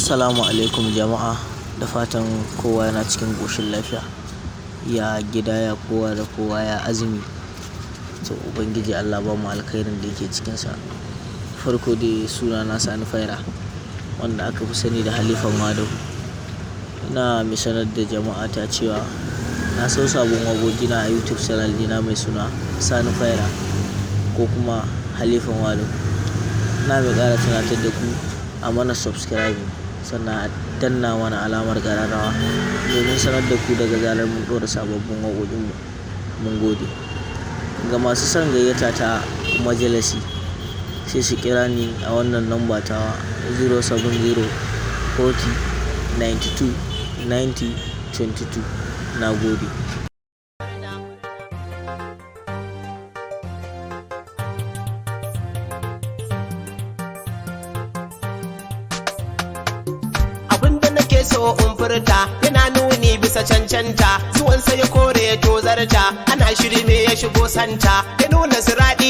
Assalamu alaikum jama'a, da fatan kowa yana cikin ƙoshin lafiya. Ya gida, ya kowa da kowa, ya azumi. To Ubangiji Allah ba mu alkhairin da yake cikinsa. Farko dai suna na Sani Faira, wanda aka fi sani da Halifan Madahu. Ina mai sanar da jama'a ta cewa na sau sabon waƙoƙina a YouTube channel dina mai suna Sani Faira ko kuma Halifan Madahu. Ina mai ƙara tunatar da ku a mana subscribing, sannan a danna mana alamar ƙararrawa domin sanar da ku daga zarar mun ɗora sababbin waƙoƙinmu. Mun gode. Ga masu son gayyata ta majalisi, sai su kira ni a wannan lamba tawa 070 40 92 90 22. Na gode. Abinda nake so in furta yana nuni bisa cancanta, zuwansa ya kore ya tozarta, ana shiri me ya shigo santa ya nuna siradi.